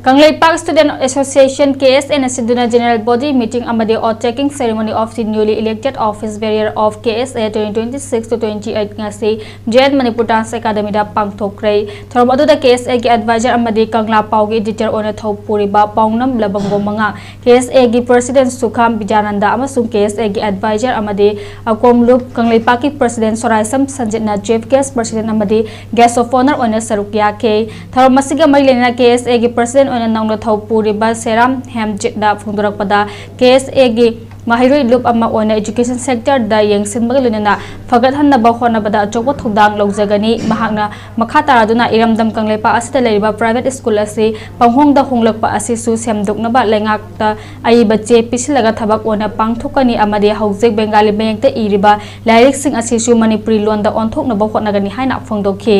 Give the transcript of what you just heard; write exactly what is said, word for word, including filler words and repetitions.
Kangleipak Student Association, K S A ꯅ ꯁꯤꯟꯗꯨꯅ General Body Meeting ꯑꯃꯗꯤ Oath Taking Ceremony of the Newly Elected Office Bearer of K S A twenty twenty-six to twenty-eight ꯉꯁꯤ J N Manipur Dance Academy ꯗ ꯄꯥꯡꯊꯣꯛꯈ꯭ꯔꯦ꯫ ꯊꯧꯔꯝ ꯑꯗꯨꯗ K S A ꯒꯤ Advisor ꯑꯃꯗꯤ ꯀꯪꯂꯥ ꯄꯥꯎꯒꯤ Editor ꯑꯣꯏꯅ ꯊꯧ ꯄꯨꯔꯤꯕ ꯄꯥꯎꯅꯝ ꯂꯕꯪꯒꯣ ꯃꯉꯥ, K S A ꯒꯤ President ꯁꯨꯈꯥꯝ ꯕꯤꯗ꯭ꯌꯥꯅꯟꯗ ꯑꯃꯁꯨꯡ K S A ꯒꯤ Advisor ꯑꯃꯗꯤ ꯑꯀꯣꯝꯂꯨꯞ ꯀꯪꯂꯩꯄꯥꯛꯀꯤ President ꯁꯣꯔꯥꯏꯁꯝ ꯁꯟꯖꯤꯠꯅ Chief Guest, President ꯑꯃꯗꯤ Guest of Honour ꯑꯣꯏꯅ ꯁꯔꯨꯛ ꯌꯥꯈꯤ꯫ ꯊꯧꯔꯝ ꯑꯁꯤꯒ ꯃꯔꯤ ꯂꯩꯅꯅ K S A ꯒꯤ President ꯑꯣꯏꯅ ꯅꯧꯅ ꯊꯧ ꯄꯨꯔꯤꯕ ꯁꯦꯔꯥꯝ ꯍꯦꯝꯖꯤꯠꯅ ꯐꯣꯡꯗꯣꯔꯛꯄꯗ, K S A ꯒꯤ ꯃꯍꯩꯔꯣꯏ ꯂꯨꯞ ꯑꯃ ꯑꯣꯏꯅ Education Sector ꯗ ꯌꯦꯡꯁꯤꯟꯕꯒ ꯂꯣꯏꯅꯅ ꯐꯒꯠꯍꯟꯅꯕ ꯍꯣꯠꯅꯕꯗ ꯑꯆꯧꯕ ꯊꯧꯗꯥꯡ ꯂꯧꯖꯒꯅꯤ꯫ ꯃꯍꯥꯛꯅ ꯃꯈꯥ ꯇꯥꯔꯗꯨꯅ ꯏꯔꯝꯗꯝ ꯀꯪꯂꯩꯄꯥꯛ ꯑꯁꯤꯗ ꯂꯩꯔꯤꯕ private school ꯑꯁꯤ ꯄꯪꯍꯣꯡꯗ ꯍꯣꯡꯂꯛꯄ ꯑꯁꯤꯁꯨ ꯁꯦꯝꯗꯣꯛꯅꯕ ꯂꯩꯉꯥꯛꯇ ꯑꯏꯕ ꯆꯦ ꯄꯤꯁꯤꯜꯂꯒ ꯊꯕꯛ ꯑꯣꯏꯅ ꯄꯥꯡꯊꯣꯛꯀꯅꯤ ꯑꯃꯗꯤ ꯍꯧꯖꯤꯛ ꯕꯦꯡꯒꯥꯂꯤ ꯃꯌꯦꯛꯇ ꯏꯔꯤꯕ ꯂꯥꯏꯔꯤꯛꯁꯤꯡ ꯑꯁꯤꯁꯨ ꯃꯅꯤꯄꯨꯔꯤ ꯂꯣꯟꯗ ꯑꯣꯟꯊꯣꯛꯅꯕ ꯍꯣꯠꯅꯒꯅꯤ ꯍꯥꯏꯅ ꯐꯣꯡꯗꯣꯛꯈꯤ꯫